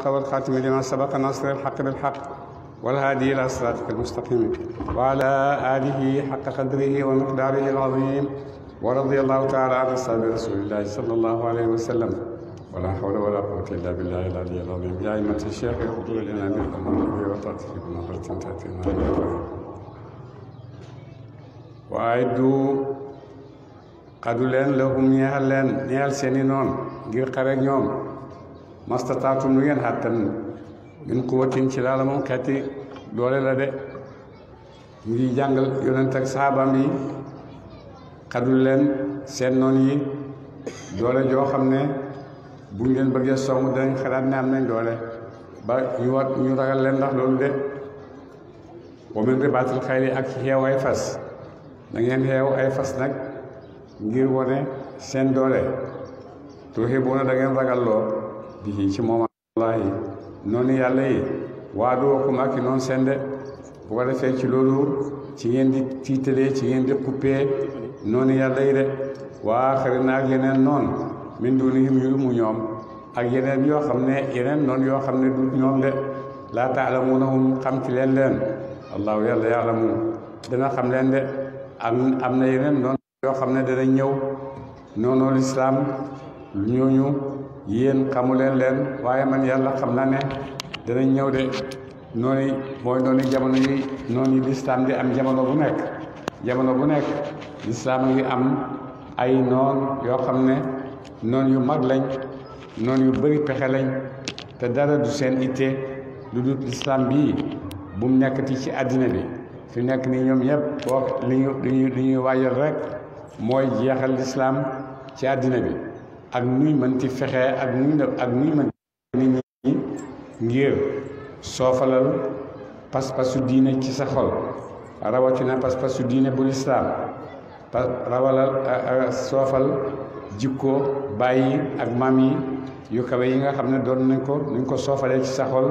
والخاتم لما سبق ناصر الحق بالحق والهادي إلى صراطك المستقيم وعلى آله حق قدره ومقداره العظيم ورضي الله تعالى عن أصحاب رسول الله صلى الله عليه وسلم ولا حول ولا قوة إلا بالله العلي العظيم يا أئمة الشيخ اغفروا لنا بالأمر وتعطف بنظرة تأتينا وأعدوا xadu leen lahum ñeexal leen ñeexal seeni noon ngir xare ñoom mastataatum lu ngeen xàttan min quwwatin ci laala moom xeeti doole la de mu ngi jàngal yonent ak saabam yi xadu leen seen noon yi doole joo xam ne bu ngeen bëggee song danañ xalaat ne am nañ doole ba ñu ragal leen ndax loolu de wa min ribaatil xayli ak xeew ay fas da ngeen xeew ay fas nag ngir wone seen doole tuhibuuna da ngeen ragalloo bi ci moom wallaahi noonu yàlla yi waaduwakum ak i noonu seen de bu ko defee ci loolu ci ngeen di tiitalee ci ngeen di xuppee noonu yàlla yi de waa xari na ak yeneen noon min duunihim yu mu ñoom ak yeneen yoo xam ne yeneen noonu yoo xam ne du ñoom de laa taalamuunahum xam ci leen allahu yàlla yaalamu dana xam leen de am na yeneen noonu yoo xam ne dana ñëw noonu lislaam ñooñu yéen xamu leen waaye man yàlla xam naa ne dana ñëw de noonu mooy noonu jamono yi noonu lislaam di am jamono bu nekk lislaam a ngi am ay noon yoo xam ne noon yu mag lañ noon yu bëri pexe lañ te dara du seen itte lu dul lislaam bii bu mu nekkati ci àddina bi fi nekk nii ñoom ñëpp boo li ñuy waajal rek mooy jeexal lislaam ci àddina bi ak nuy mënti fexe ak nuy mën nit ñi ngir soofalal pas-pasu diine ci sa xol rawatina pas-pasu diine bu lislaam soofal jikko bàyyi ak maam yi yu kawe yi nga xam ne doon nuñ ko soofalee ci sa xol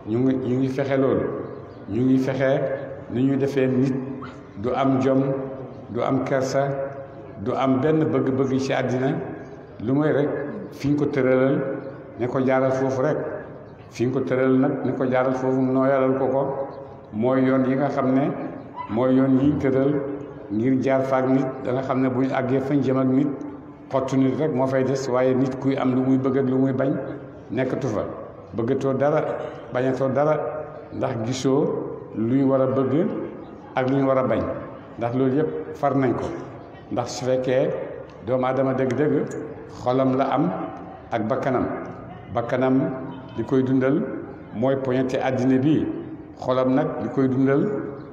ñu ngi fexe loolu ñu ngi fexe ni ñuy defee nit du am jom du am kersa du am benn bëgg-bëgg ci àddina lu mooy rek fi ñu ko tëralal ne ko jaaral foofu rek fi ñu ko tëralal nag ne ko jaaral foofu nooyalal ko mooy yoon yi nga xam ne mooy yoon yi tëral ngir jaar faak nit da nga xam ne bu ñu àggee fañ jëm ak nit xottu nit rek moo fay des waaye nit kuy am lu muy bëgg ak lu muy bañ nekkatu fa bëggatoo dara bañatoo dara ndax gisoo lu ñu war a bëgg ak lu ñu war a bañ ndax loolu yëpp far nañ ko ndax su fekkee doomu aadama dëgg-dëgg xolam la am ak bakkanam li koy dundal mooy poñete àddina bi xolam nag li koy dundal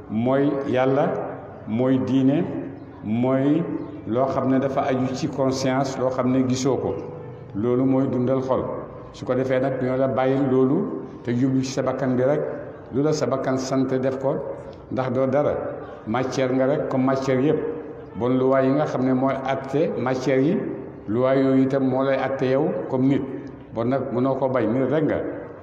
mooy yàlla mooy diine mooy loo xam ne dafa aju ci conscience loo xam ne gisoo ko loolu mooy dundal xol su ko defee nag ñoo la bàyyi loolu te jublu ci sa bakkan bi rek lu la sa bakkan sant def ko ndax doo dara matière nga rek comme matière yëpp bon luwaa yi nga xam ne mooy atte matière yi luwaa yooyu itam moo lay atte yow comme nit bon nag mënoo ko bañ nit rek nga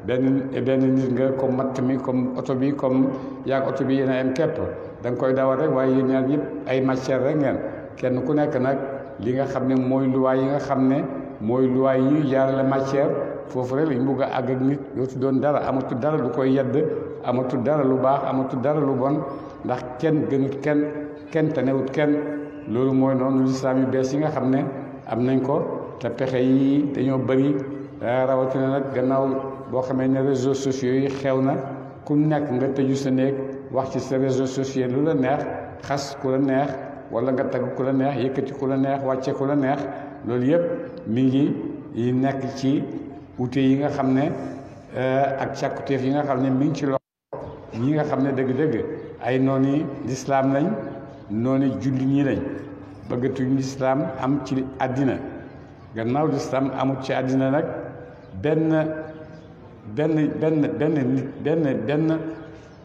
benn nit nga comme matt mi comme oto bi comme yaag oto bi yéen a am képp da nga koy dawal rek waaye yéen ñaar yëpp ay matière rek ngeen kenn ku nekk nag li nga xam ne mooy luwaa yi nga xam ne mooy luwaa yi ñuy jaarale matière foofu rek lañ bugg a àgg ak nit dootu doon dara amatul dara lu koy yedd amatul dara lu baax amatul dara lu bon ndax kenn gënut kenn tanewut kenn loolu mooy noonu lislaam yu bees yi nga xam ne am nañ ko te pexe yi dañoo bëri rawatina nag gannaaw boo xamee ne réseaux sociaux yi xew na ku nekk nga tëju sa néeg wax ci sa réseaux sociaux lu la neex xas ku la neex wala nga tagg ku la neex yëkkati ku la neex wàcce ku la neex loolu yëpp mi ngi nekk ci ute yi nga xam ne ak càkkutéef yi nga xam ne mi ngi ci loxo ñi nga xam ne dëgg-dëgg ay nooni lislaam lañ noonu julli ñi lañ bëggatuñ lislaam am ci àddina gannaaw lislaam amut ci àddina nag benn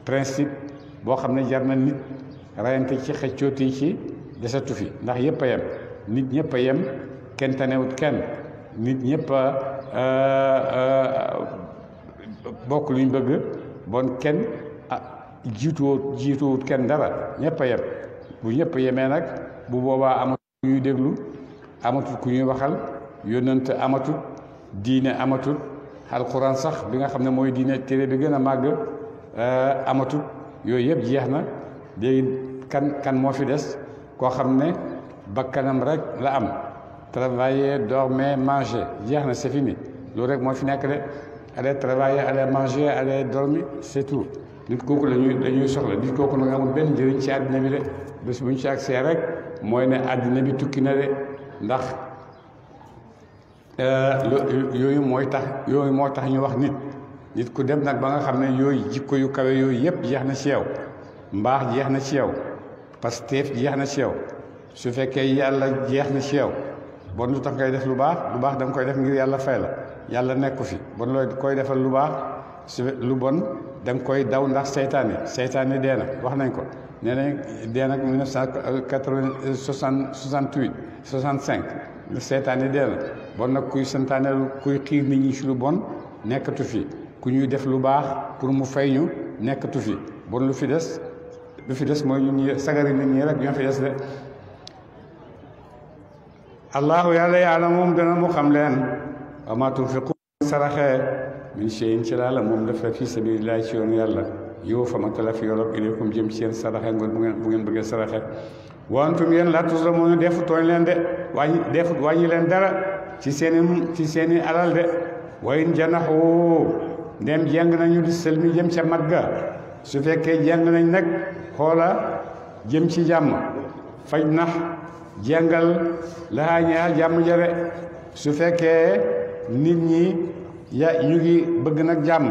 principe boo xam ne jar na nit rayante ci xëccooti ci desatu fi ndax yëpp a yem nit ñëpp a yem kenn tanewut kenn nit ñëpp bokk luñ bëgg bon kenn jiituwut kenn dara ñëpp a yem bu ñëpp yemee nag bu boobaa amatul ku ñuy déglu amatul ku ñuy waxal yónnante amatul diine amatul alquran sax bi nga xam ne mooy diine téere bi gën a màgg amatut yooyu yëpp jeex na léegi kan moo fi des koo xam ne bakkanam rek la am travailler dormir manger jeex na c'est fini loolu rek moo fi nekk de aller travailler aller manger aller dormir c'est tout nit kooku dañuy soxla nit kooku nag amul benn njëriñ ci àddina bi de bés bu ñu ci agsee rek mooy ne àddina bi tukki na de ndax yooyu moo tax ñu wax nit ku dem nag ba nga xam ne yooyu jikko yu kawe yooyu yëpp jeex na ci yow mbaax jeex na ci yow pasteef jeex na ci yow su fekkee yàlla jeex na ci yow bon lu tax ngay def lu baax da nga koy def ngir yàlla fay la yàlla nekku fi bon looy koy defal lu baax lu bon da nga koy daw ndax seytaane dee na wax nañ ko nee nañ dee nag 1965 seytaane dee na bon nag kuy santaane kuy xiir nit ñi ci lu bon nekkatu fi ku ñuy def lu baax pour mu fay ñu nekkatu fi bon lu fi des mooy ñun ñi sagari nit ñi rek ñoo fi des de allahu yàlla yàlla moom dana mu xam leen wa ma tunfiqu saraxee min shay'in ci laala moom dafa fi sabilillahi ci yoonu yàlla yow fa ma tala fi yorob ilaykum jëm ci yéen saraxe ngoon bu ngeen bëggee saraxe wa antum yéen laa tuzlamuuna defu tooñ leen de wàññi leen dara ci seeni alal de wa in janaxu ndem jeng nañu di sëlmi jëm ca mat ga su fekkee jeng nañ nag xoola jëm ci jàmm faj nax jengal laa ñaal jàmm jare su fekkee nit ñi ñu ngi bëgg nag jàmm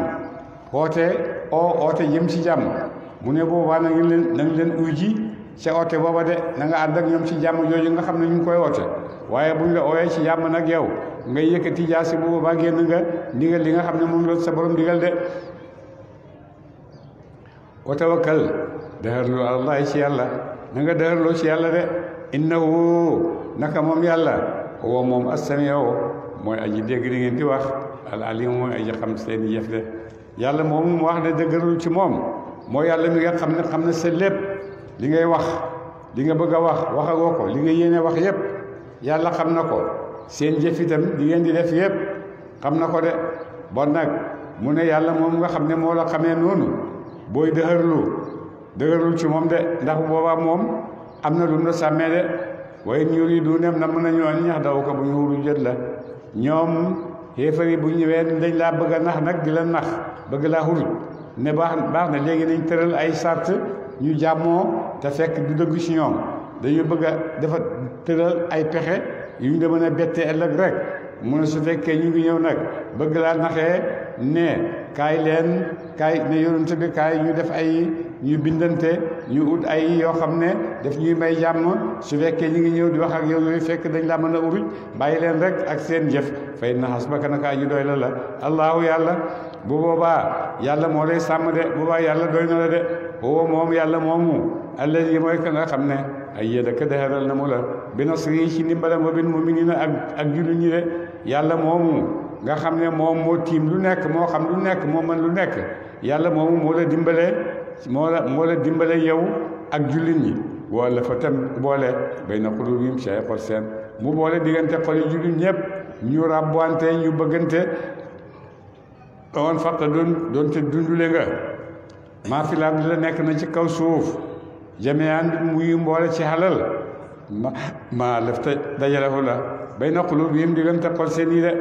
oote jëm ci jàmm mu ne boobaa na nga leen uy ji ca oote booba de na nga ànd ak ñoom ci jàmm jooju nga xam ne ñu ngi koy oote waaye buñ la ooyee ci jàmm nag yow nga yëkkati jaasi bu boobaa génn nga ndigal li nga xam ne moom la sa borom digal de wa tawakkal dëhërlu alallahi ci yàlla na nga dëhërloo ci yàlla de innahu naka moom yàlla huwa moom as-sami'u mooy aji dégg li ngeen di wax al alim mooy aji xam seeni jëf de yàlla moom mu wax ne dëgërul ci moom mooy yàlla mi nga xam ne sa lépp li ngay wax li nga bëgg a waxagoo ko li nga yéene wax yépp yàlla xam na ko seen jëf itam li ngeen di def yépp xam na ko de bon nag mu ne yàlla moom nga xam ne moo la xamee noonu booy dëgërlu ci moom de ndax boobaa moom am na lu mu la sàmmee de waaye ñuur yi du nem na mën nañu an ñax daw ko bu ñu wuru jët la ñoom xéefar yi bu ñëwee dañ laa bëgg a nax nag di la nax bëgg laa xuruj ne baax na léegi nañ tëral ay sart ñu jàmmoo te fekk du dëgg ci ñoom dañu bëgg a dafa tëral ay pexe yu ñu mën a bettee ëllëg rek mu ne su fekkee ñu ngi ñëw nag bëgg laa naxee ne kaay ne yonent bi kaay ñu def ay ñu bindante ñu ut ay yoo xam ne daf ñuy may jàmm su fekkee ñu ngi ñëw di wax ak yow yooyu fekk dañ laa mën a uruj bàyyi leen rek ak seen jëf fay naxas ba kanaka ñu doy la allahu yàlla bu boobaa yàlla moo lay sàmm de boobaa yàlla doy na la de booba moom yàlla moomu alladi mooy ka nga xam ne ay yédaka dëxëral na mu la bi nasri ci ndimbalam wa bil muminina ak jullit ñi de yàlla moomu nga xam ne moom moo tiim lu nekk moo xam lu nekk moo mën lu nekk yàlla moomu moo la dimbale yow ak jullit ñi wala fa tam boole bay na xulubihim ci ay xol seen mu boole diggante xol yi jullit ñëpp ñu ràbbante ñu bëggante on fakta doon te dundule nga maa fi laa di la nekk na ci kaw suuf jameyaan muy mboole ci xalal maa lëf te dajalehu la bay na xulubihim diggante xol seen yi de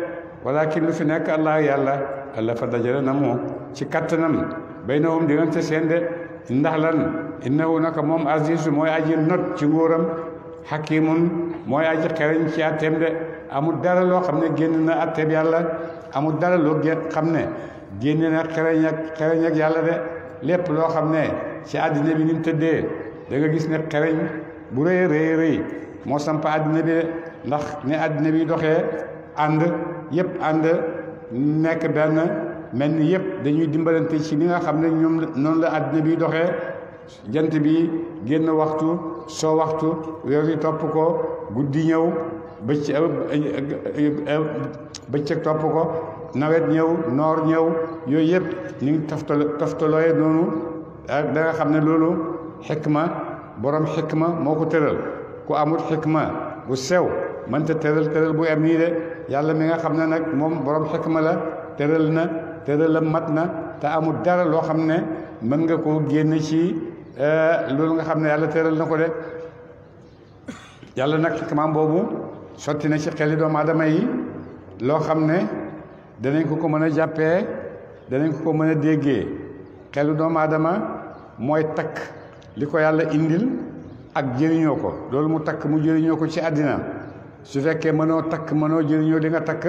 walakin lu fi nekk allah yàlla allah fa dajale na mu ci kattanam bay na hum diggante seen de ndax lan innahu naka moom azizu mooy aji not ci nguuram hakimun mooy aji xereñ ci atteem de amul dara loo xam ne génn na atteem yàlla amul dara loo xam ne génn na xereñ ak yàlla de lépp loo xam ne ci àddina bi ni mu tëddee da nga gis ne xereñ bu rëy moo samp àddina bi de ndax ne àddina bi doxee ànd nekk benn mel ni yëpp dañuy dimbalante ci li nga xam ne ñoom noonu la àddina bi doxee jant bi génn waxtu soo waxtu weer yi topp ko guddi ñëw bëccëg topp ko nawet ñëw noor ñëw yooyu yëpp ñu ngi toftalooye noonu ak da nga xam ne loolu borom xikma moo ko tëral ku amul xikma bu sew mënta tëral bu am nii de yàlla mi nga xam ne nag moom borom xikma la tëralam mat na te amul dara loo xam ne mën nga koo génn ci loolu nga xam ne yàlla tëral na ko de yàlla nag xikmaam boobu sotti na ci xeli doomu aadama yi loo xam ne danañ ko mën a jàppee danañ ko mën a déggee xelu doomu aadama mooy takk li ko yàlla indil ak jëriñoo ko loolu mu takk mu jëriñoo ko ci àddina su fekkee mënoo takk mënoo jëriñoo li nga takk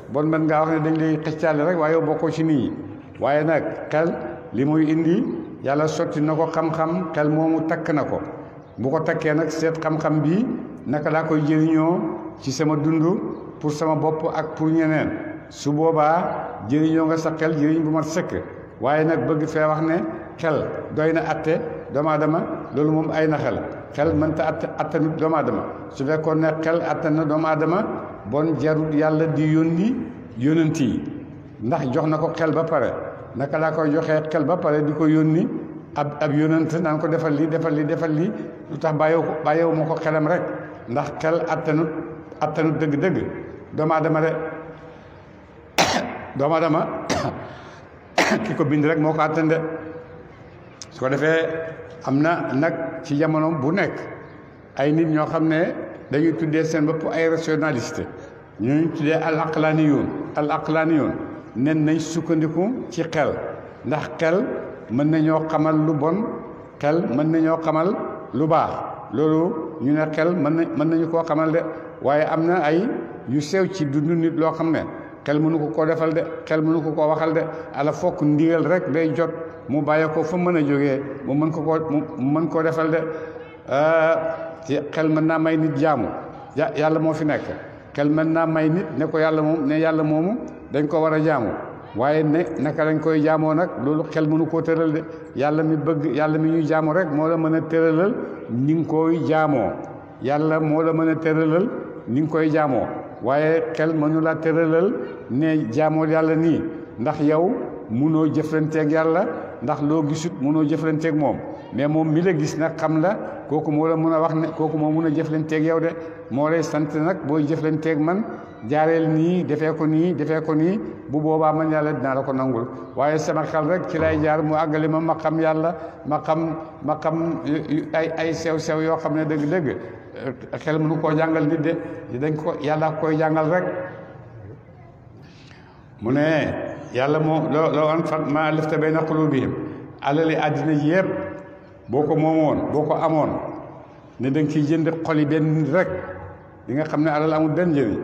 bon mën ngaa wax ne dañ lay xëccaale rek waaye yow bokkoo ci nit ñi waaye nag xel li muy indi yàlla sotti na ko xam-xam xel moomu takk na ko bu ko takkee nag seet xam-xam bi naka laa koy jëriñoo ci sama dund pour sama bopp ak pour ñeneen su boobaa jëriñoo nga sa xel jëriñ bu mat sëkk waaye nag bëgg fee wax ne xel doy na atte doomu aadama loolu moom ay na xel mënta attanut doomu aadama su fekkoon ne xel attan na doomu aadama bon jarut yàlla di yónni yónent yi ndax jox na ko xel ba pare naka laa koy joxee xel ba pare di ko yónni ab yónent naan ko defal lii lu tax bàyyewu ma ko xelam rek ndax xel attanut dëgg-dëgg doomu aadama de doomu aadama ki ko bind rek moo ko attan de su ko defee am na nag ci jamono bu nekk ay nit ñoo xam ne dañuy tuddee seen bopp ay rationaliste ñooñu tuddee al aqlaniyun nen nañ sukkandiku ci xel ndax xel mën nañoo xamal lu bon xel mën nañoo xamal lu baax loolu ñu ne xel mën nañu koo xamal de waaye am na ay yu sew ci dundu nit loo xam ne xel mënu ko koo defal de xel mënu ko koo waxal de ala fokk ndigal rek day jot mu bàyyi ko fa mën a jógee mu mën koo defal de ci xel mën naa may nit jaamu yàlla moo fi nekk xel mën naa may nit ne ko yàlla moomu dañ ko war a jaamu waaye ne naka lañ koy jaamoo nag loolu xel mënu koo tëral de yàlla mi ñuy jaamu rek moo la mën a tëralal ni nga koy jaamoo yàlla moo la mën a tëralal ni nga koy jaamoo waaye xel mënu la tëralal ne jaamoo yàlla nii ndax yow munoo jëflanteeg yàlla ndax loo gisut munoo jëflanteeg moom mais moom mi la gis nag xam la kooku moo la mun a wax ne kooku moo mun a jëflanteeg yow de moo lay sant nag booy jëflanteeg man jaareel nii defee ko nii bu boobaa man yàlla dinaa la ko nangul waaye sama xel rek ci lay jaar mu àggali ma xam yàlla ma xam ay sew yoo xam ne dëgg-dëgg xel mënu koo jàngal nit de dañ ko yàlla koy jàngal rek mu ne yàlla moo loo an fat ma alifta bayna qulubihim alali àddina ji yëpp boo ko moomoon boo ko amoon ne da nga ciy jënd xoli benn nit rek di nga xam ne alal amul benn njëriñ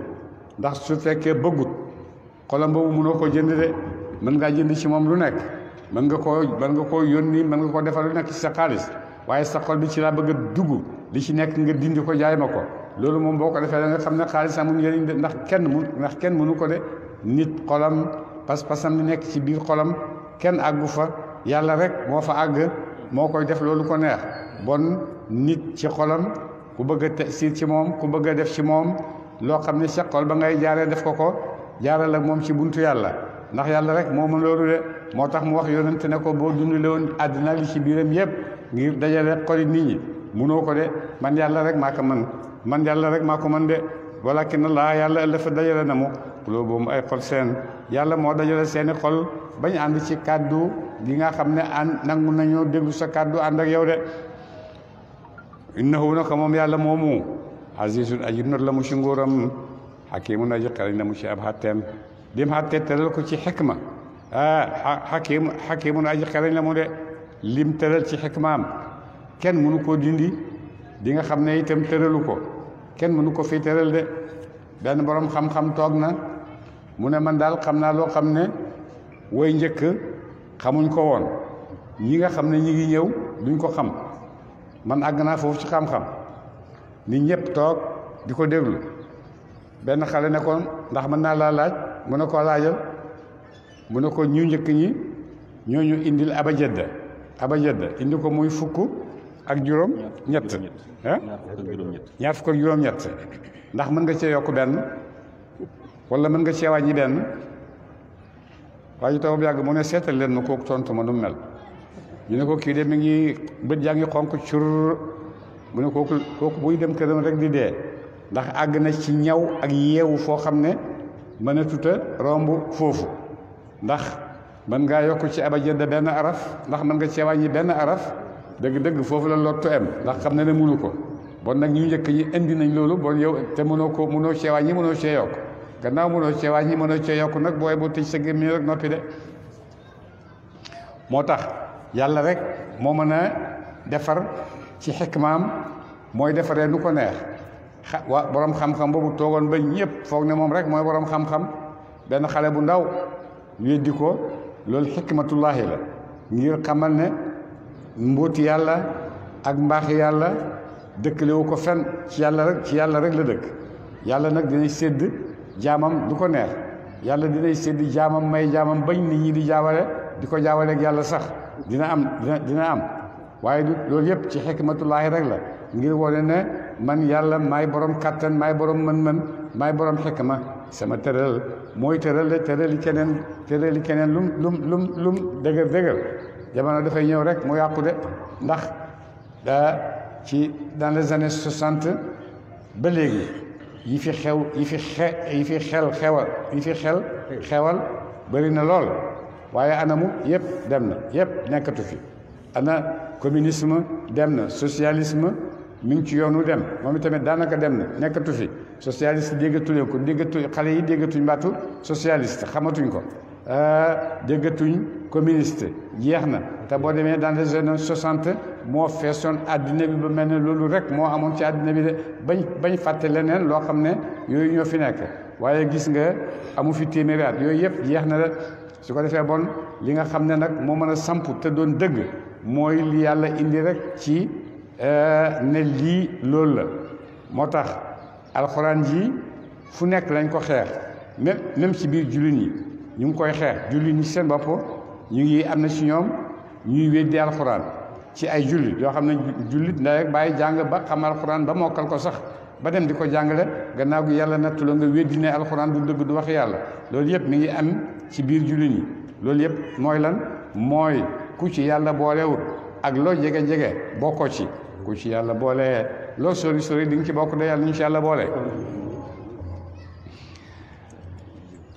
ndax su fekkee bëggut xolam boobu mënoo ko jënd de mën ngaa jënd ci moom lu nekk mën nga koo yónni mën nga koo defal lu nekk ci sa xaalis waaye sa xol bi ci laa bëgg a dugg li ci nekk nga dindi ko jaay ma ko loolu moom boo ko defee da nga xam ne xaalis amul njëriñ de ndax kenn mënu ko de nit xolam pas-pasam ni nekk ci biir xolam kenn àggu fa yàlla rek moo fa àgg moo koy def loolu ko neex bon nit ci xolam ku bëgg a tasiir ci moom ku bëgg a def ci moom loo xam ne sa xol ba ngay jaaree def ko jaaral ak moom ci buntu yàlla ndax yàlla rek moo mën loolu de moo tax mu wax yonent ne ko boo dundale woon àddina li ci biiram yëpp ngir dajale xoli nit ñi munoo ko de man yàlla rek maa ko mën de walakin Allah yàlla dafa dajale na mu loolu boobu ay xol seen yàlla moo dajale seeni xol bañ ànd ci kàddu gi nga xam ne nangu nañoo déglu sa kàddu ànd ak yow de innahu naka moom yàlla moomu azizun aji not la mu ci nguuram hakimun aji xarañ la mu ci ab xatteem dim xatte tëral ko ci xikma hakimun aji xarañ la mu de lim tëral ci xikmaam kenn mënu koo dindi di nga xam ne itam tëralu ko kenn mënu ko fii tëral de benn borom xam-xam toog na mu ne man daal xam naa loo xam ne way njëkk xamuñ ko woon ñi nga xam ne ñi ngi ñëw duñ ko xam man àgg naa foofu ci xam-xam nit ñëpp toog di ko déglu benn xale ne ko ndax mën naa laa laaj mu ne ko laajal mu ne ko ñu njëkk ñi ñooñu indil abajadda indi ko muy fukk ak juróom ñett ñaar fukk ak juróom ñett ndax mën nga cee yokk benn wala mën nga cee wàññi benn waaye taw bi yàgg mu ne seetal leen ma kooku tontu ma nu mel ñu ne ko kii de mi ngi bët yaa ngi xonk cur mu ne kooku buy dem këram rek di dee ndax àgg na ci ñaw ak yeewu foo xam ne mën a tuta romb foofu ndax mën ngaa yokk ci abajada benn araf ndax mën nga cee wàññi benn araf dëgg-dëgg foofu la lottu am ndax xam ne mënu ko bon nag ñu njëkk ñi indi nañ loolu bon yow te mënoo cee wàññi mënoo cee yokk gannaaw mënoo cee wàññi mënoo cee yokk nag booy boo tëj sa gémmiñ rek noppi de moo tax yàlla rek moo mën a defar ci xikmaam mooy defaree nu ko neex borom xam-xam boobu toogoon ba ñëpp foog ne moom rek mooy borom xam-xam benn xale bu ndaw weddi ko loolu xikmatullahi la ngir xamal ne mbóoti yàlla ak mbaaxi yàlla dëkkalewu ko fen ci yàlla rek la dëkk yàlla nag dinay sédd jaamam du ko neex yàlla dinay sédd jaamam may jaamam bañ nit ñi di jaawale di ko jaawale ak yàlla sax dina am waaye loolu yëpp ci xikmatullahi rek la ngir wone ne man yàlla maay borom kattan maay borom mën-mën maay borom xikma sama tëral mooy tëral de tërali keneen lum dëgër jamono dafay ñëw rek mu yàqu de ndax dans les années 60 ba léegi yi fi xewal bëri na lool waaye anamu yëpp dem na yëpp nekkatu fi ana communisme dem na socialisme mi ngi ci yoonu dem moom itamit daanaka dem na nekkatu fi socialiste déggatuñ ko xale yi déggatuñ baatu socialiste xamatuñ ko déggatuñ communiste jeex na te boo demee dans les années 60 moo feesoon àddina bi ba mel ne loolu rek moo amoon ci àddina bi de bañ fàtte leneen loo xam ne yooyu ñoo fi nekk waaye gis nga amu fi téeméeri at yooyu yëpp jeex na de su ko defee bon li nga xam ne nag moo mën a samp te doon dëgg mooy li yàlla indi rek ci ne lii loolu la moo tax alxuraan ji fu nekk lañ ko xeex même ci biir jullit ñi ñu ngi koy xeex jullit ñi seen bopp ñu ngi am na ci ñoom ñuy weddi alxuraan ci ay jullit yoo xam ne jullit ndey ak bàyyi jàng ba xam alxuraan ba mokkal ko sax ba dem di ko jàngale gannaaw gi yàlla nattu la nga weddi ne alxuraan du dëgg du wax yàlla loolu yëpp mi ngi am ci biir jullit ñi loolu yëpp mooy lan mooy ku ci yàlla boolewut ak loo jege-jege bokkoo ci ku ci yàlla boole loo sori di nga ci bokk de yàlla ñu ci yàlla boole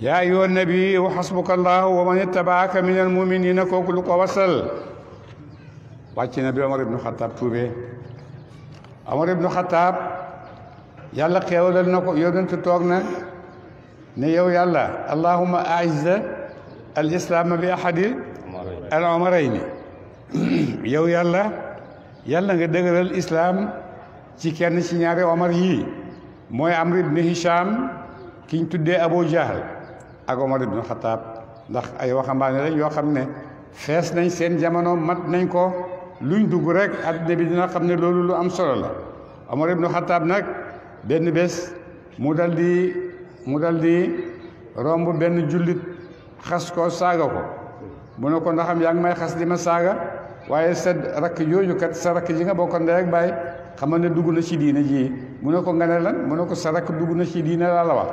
yaa ayyuhan nabi wa hasbuka allahu wa man ittabaaka min al muminina kooku lu ko wasal wàcc na bi Omar ibnu Xataab tuubee Omar ibnu Xataab yàlla xeewalal na ko yonent toog na ne yow yàlla allahumma aizza al islaama bi ahadi al omarayni yow yàlla nga dëgëral islaam ci kenn ci ñaari omar yii mooy Amr ibn Hisham kiñ tuddee Abu Jahl ak Omar ibn Khattab ndax ay waxambaane lañ yoo xam ne fees nañ seen jamono mat nañ ko luñ dugg rek àddina bi dina xam ne loolu lu am solo la Omar ibn Khattab nag benn bés mu dal di romb benn jullit xas ko saaga ko mu ne ko ndaxam yaa ngi may xas di ma saaga waaye sa rakk jooju kat sa rakk ji nga bokkoon ndey ak baay xamal ne dugg na ci diina ji mu ne ko nga ne lan mu ne ko sa rakk dugg na ci diina laa la wax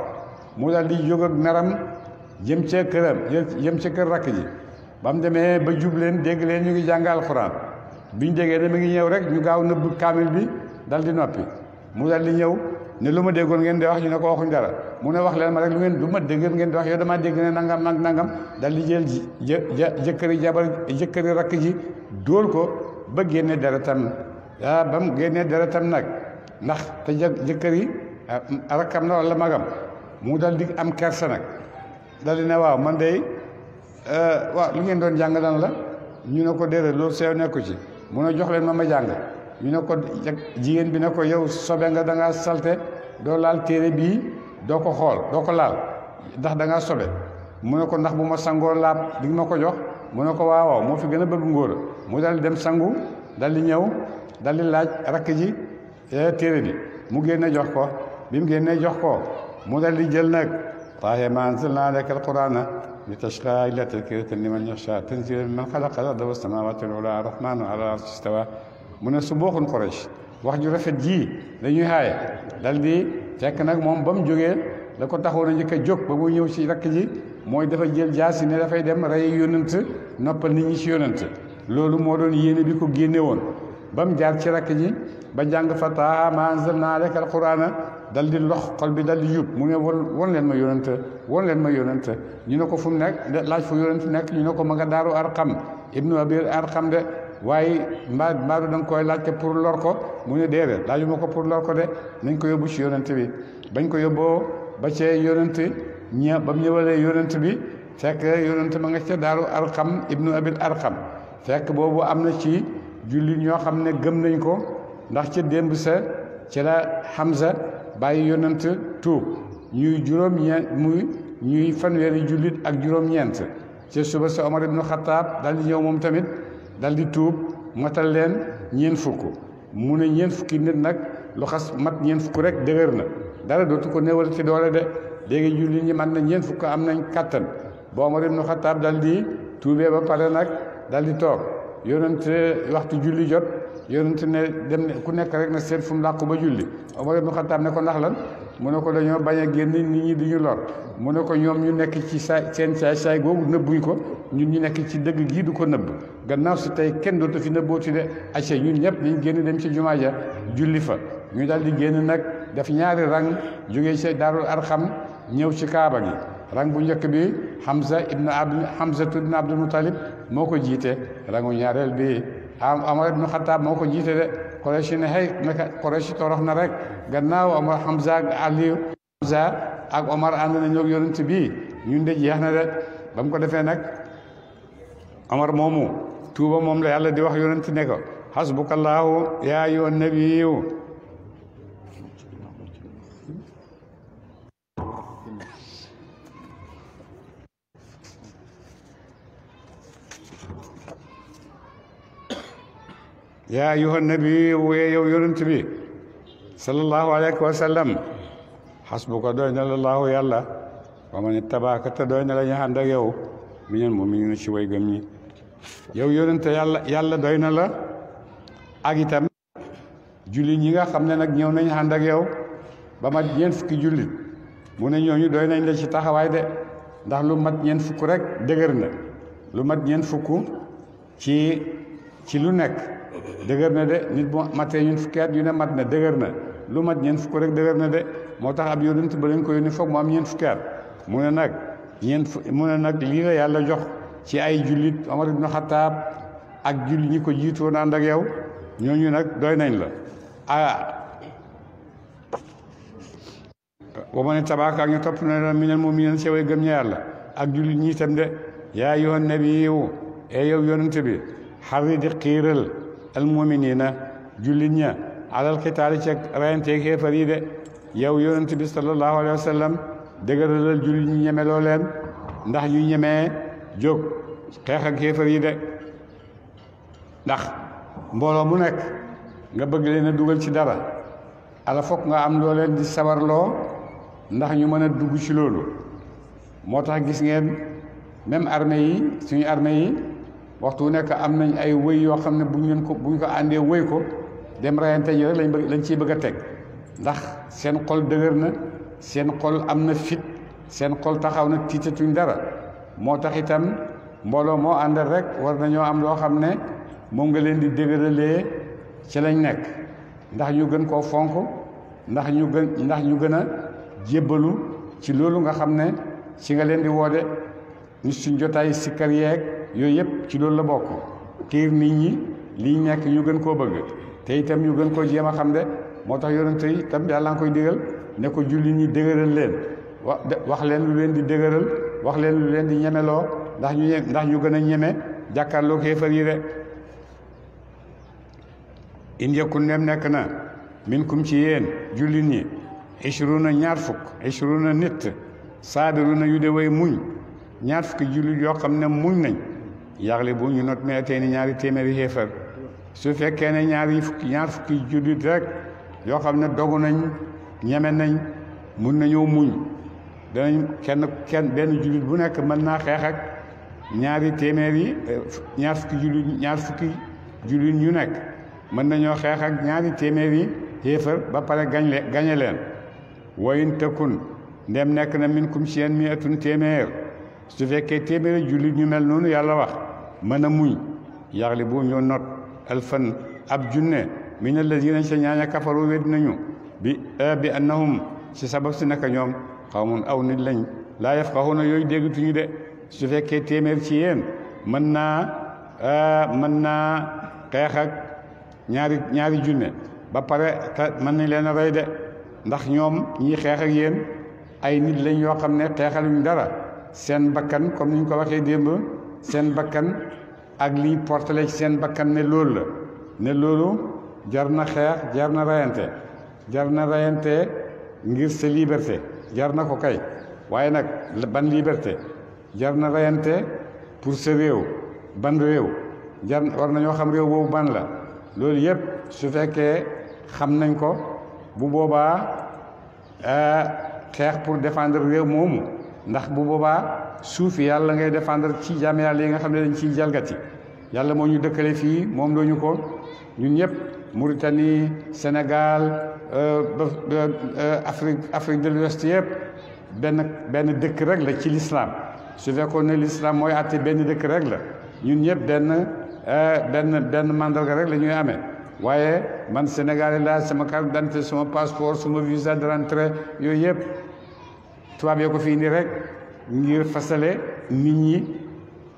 mu dal di jóg ak meram jëm ca këram jëm ca kër rakk ji ba mu demee ba jub leen dégg leen ñu ngi jàng alxuraan biñ déggee ne mi ngi ñëw rek ñu gaaw nëbb kaamil bi dal di noppi mu dal di ñëw ne lu ma déggoon ngeen di wax ñu ne ko waxuñ dara mu ne wax leen ma rek lu ma dégg ngeen di wax yow damaa dégg ne nangam ak nangam dal di jël jëkkëri rakk ji dóor ko ba génne deretam ba mu génne deretam nag ndax te jëkkëri rakkam na wala magam mu dal di am kersa nag dal di ne waaw man de waaw lu ngeen doon jàng lan la ñu ne ko déedéet loolu sew nekku ci mu ne jox leen ma jàng ñu ne ko jigéen bi ne ko yow sobe nga da ngaa salte doo laal téere bii doo ko xool doo ko laal ndax da ngaa sobe mu ne ko ndax bu ma sangoo laab di nga ma ko jox mu ne ko waaw moo fi gën a bëgg ngóor mu dal di dem sangu dal di ñëw dal di laaj rakk ji téere bi mu génne jox ko bi mu génnee jox ko mu dal di jël nag taahe ma anzalna alayka alqur'ana litashqa illa tadhkiratan liman yakhsha tanzilan mimman khalaqa al-arda was-samawati wal-ula ar-rahmanu ala al-arshi istawa mu ne su booxun Quraysh wax ju rafet ji dañuy xaaye dal di fekk nag moom ba mu jógee la ko taxoon a njëkk a jóg ba mu ñëw ci rakk ji mooy dafa jël jaasi ne dafay dem rey yónant noppal nit ñi ci yónant loolu moo doon yéene bi ko génne woon ba mu jaar ci rakk ji ba jàng fa taaha ma anzalna alayka alqur'ana dal di lox xol bi dal di yub mu ne won leen ma yonent ñu ne ko fu mu nekk laaj fu yonent nekk ñu ne ko ma nga daaru Arqam ibnu Abi Arqam de waaye mbaadu da nga koy laajte pour lor ko mu ne déedéet laaju ma ko pour lor ko de nañ ko yóbbu ci yonent bi bañ ko yóbboo ba cee yonent ba mu ñëwalee yonent bi fekk yonent ma nga ca daaru Arqam ibnu Abi Arqam fekk boobu am na ci jullit ñoo xam ne gëm nañ ko ndax ca démb sa ci la Hamza bàyyi yonent tuub ñuy ñuy fanweeri jullit ak juróom-ñeent ca suba sa Omar ibnu Xattaab dal di ñëw moom tamit dal di tuub matal leen ñeent fukk mu ne ñeent fukki nit nag lu xas mat ñeent fukk rek dëgër na dara dootu ko néewal ci doole de léegi jullit ñi man na ñeent fukk am nañ kattan ba Omar ibnu Xattaab dal di tuubee ba pare nag dal di toog yonent waxtu julli jot yonent ne dem ne ku nekk rek na seet fu mu làqu ba julli Omar ibnu Xattaab ne ko ndax lan mu ne ko dañoo bañ a génn nit ñi di ñu lor mu ne ko ñoom ñu nekk ci seen saay googu nëbbuñ ko ñun ñu nekk ci dëgg gii du ko nëbb gannaaw si tey kenn dootu fi nëbbooti de acca ñun ñëpp dañ génn dem ci jumaa ja julli fa ñu daal di génn nag def ñaari rang jógee ci Daarul Arqam ñëw ci Kaaba gi rang bu njëkk bi Hamza ibn Abdul Muttalib moo ko jiite rangu ñaareel bi Omar ibnu Xattaab moo ko jiite de Quraysh ne hey naka Quraysh torox na rek gannaaw Omar Hamza ak Omar ànd na ñoo yonent bi ñun de jeex na de ba mu ko defee nag Omar moomu tuuba moom la yàlla di wax yonent ne ko hasbukallaahu yaa ayyuhan nabiyyu yaa ayyuhan nabiyyu yow yonent bi sallallahu alayhi wa sallam hasbuka doy na la laahu yàlla wa man ittabaaka te doy na la ñu ànd ak yow minal mu'miniina ci way gëm ñi yow yonent yàlla doy na la ak itam jullit ñi nga xam ne nag ñëw nañ ànd ak yow ba mat ñeent fukki jullit mu ne ñooñu doy nañ la ci taxawaay de ndax lu mat ñeent fukk rek dëgër na lu mat ñeent fukk ci lu nekk dëgër na de nit bu matee ñeent fukki at yu ne mat na dëgër na lu mat ñeent fukk rek dëgër na de moo tax ab yonent ba lañ ko yónni foog mu am ñeent fukki at mu ne nag lii la yàlla jox ci ay jullit Omar ibnu Xattaab ak jullit ñi ko jiitoon ànd ak yow ñooñu nag doy nañ la wa man tabaaka ak ñu topp na la minal mu'miniina ci way gëm ña yàlla ak jullit ñi itam de yaa ayyuhan nabiyyu yow yonent bi xarri di xiiral al mu'miniina jullit ña alal xitaali ci rayante xéefar yi de yow yonent bi sallallahu alayhi wa sallam dëgëralal jullit ñi ñemeloo leen ndax ñu ñemee jóg xeex ak xéefar yi de ndax mbooloo mu nekk nga bëgg leen a dugal ci dara ala fokk nga am loo leen di sawarloo ndax ñu mën a dugg ci loolu moo tax gis ngeen même armée yi suñu armée yi waxtu nekk am nañ ay wëy yoo xam ne buñ ko àndee wëy ko dem rayante yi rek lañ ciy bëgg a teg ndax seen xol dëgër na seen xol am na fit seen xol taxaw na tiitatuñ dara moo tax itam mbooloo moo àndal rek war nañoo am loo xam ne moom nga leen di dëgëralee ci lañ nekk ndax ñu gën koo fonk ndax ñu gën a jébbalu ci loolu nga xam ne ci nga leen di woode ni suñ jotaay sikkar yeeg yooyu yëpp ci loolu la bokk xiir nit ñi liñ nekk ñu gën koo bëgg te itam ñu gën koo jéem a xam de moo tax yonent yi itam yàlla nga koy digal ne ko julli ñi dëgëral leen wax leen lu leen di dëgëral wax leen lu leen di ñemeloo ndax ñu gën a ñeme jàkkaarloo xéefar yi de in yakun nem nekk na minkum ci yéen jullit ñi ishruna ñaar fukk ishruna nit saabiruna yu de way muñ ñaar fukki jullit yoo xam ne muñ nañ yaxli bu ñu not meetee ni ñaari téeméeri xéefar su fekkee ne ñaar fukki jullit rek yoo xam ne dogu nañ ñeme nañ mun nañoo muñ danañ benn jullit bu nekk mën naa xeex ak ñaari fukki jullit ñu nekk mën nañoo xeex ak ñaari téeméeri xéefar ba pare gañe leen wayin tëkkun ndem nekk na minkum ci yéen mi'atun téeméer su fekkee téeméeri jullit ñu mel noonu yàlla wax mën a muñ yaglibu ñoo not alfan ab junne min alladina ca ñaaña kafaru wedd nañu bi annahum ci sabab si naka ñoom xawmun aw nit lañ laa yafqahuuna yooyu déggatuñu de su fekkee téeméer ci yéen mën naa xeex ak ñaari junne ba pare te mën nañ leen a rey de ndax ñoom ñii xeex ak yéen ay nit lañ yoo xam ne xeexaluñ dara seen bakkan comme ni ñu ko waxee démb seen bakkan ak liy portale ci seen bakkan ne loolu la ne loolu jar na xeex jar na rayante ngir sa liberté jar na ko kay waaye nag ban liberté jar na rayante pour sa réew ban réew war nañoo xam réew boobu ban la loolu yëpp su fekkee xam nañ ko bu boobaa xeex pour défendre réew moomu ndax bu boobaa suufi yàlla ngay défendre ci jaam yàlla yi nga xam ne dañ ciy jalgati yàlla moo ñu dëkkale fii moom dooñu ko ñun ñëpp Mauritanie Sénégal Afrique de l'Ouest yëpp benn dëkk rek la ci l'islam su fekkoon ne l'islam mooy àtte benn dëkk rek la ñun ñëpp benn mandarga rek la ñuy amee waaye man Sénégalais laa sama carte d'identité sama passeport sama visa de rentrée yooyu yëpp tubaab yoo ko fi indi rek ngir fasale nit ñi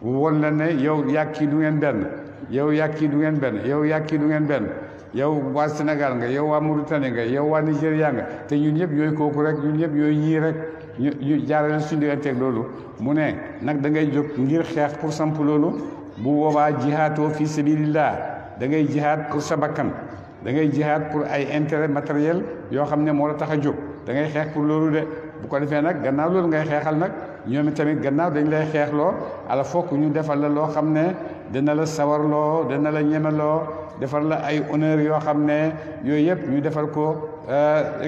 won la ne yow yàkkii du ngeen benn yow yàkkii du ngeen benn yow yàkkii du ngeen benn yow waa Sénégal nga yow waa Mauritanie nga yow waa Nigéria nga te ñun ñëpp yooyu kooku rek ñun ñëpp yooyu ñii rek ñu jaarale suñu digganteeg loolu mu ne nag da ngay jóg ngir xeex pour samp loolu bu boobaa jihaatoo fi sabilillah da ngay jihaat pour sa bakkan da ngay jihaat pour ay intérêt matériel yoo xam ne moo la tax a jóg da ngay xeex pour loolu de bu ko defee nag gannaaw loolu ngay xeexal nag ñoom tamit gannaaw dañ lay xeexloo ala fokk ñu defal la loo xam ne dina la sawarloo dina la ñemeloo defal la ay honneur yoo xam ne yooyu yëpp ñu defal ko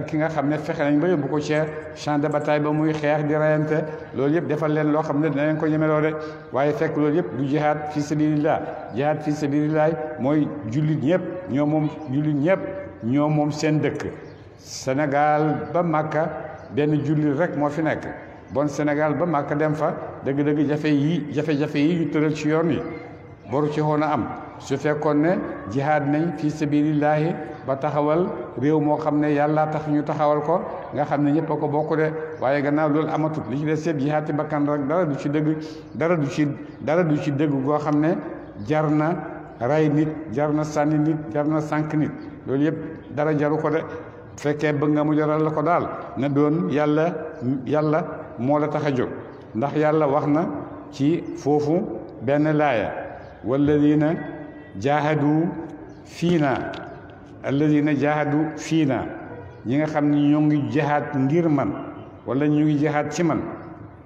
ki nga xam ne fexe nañ ba yóbbu ko ci champ de bataille ba muy xeex di rayante loolu yëpp defal leen loo xam ne dina leen ko ñemeloo de waaye fekk loolu yëpp du jihaad fi sabilillah jihaad fi sabilillah mooy jullit ñëpp ñoo moom seen dëkk Sénégal ba Makka benn jullit rek moo fi nekk bon Sénégal ba Makka dem fa dëgg-dëgg jafe-jafe yi ñu tëral ci yoon yi boru ci xoon a am su fekkoon ne jihaad nañ fi sabilillahi ba taxawal réew moo xam ne yàlla tax ñu taxawal ko nga xam ne ñëpp a ko bokk de waaye gannaaw loolu amatut li ci des yëpp jihaad ci bakkan rek dara du ci dëgg goo xam ne jar na rey nit jar na sànni nit jar na sànq nit loolu yëpp dara jaru ko de fekkee bëgg nga mu jaral la ko daal na doon yàlla moo la tax a jóg ndax yàlla wax na ci foofu benn laaya walladina jaahadu fiina ñi nga xam ne ñoo ngi jihaad ngir man wala ñu ngi jihaad ci man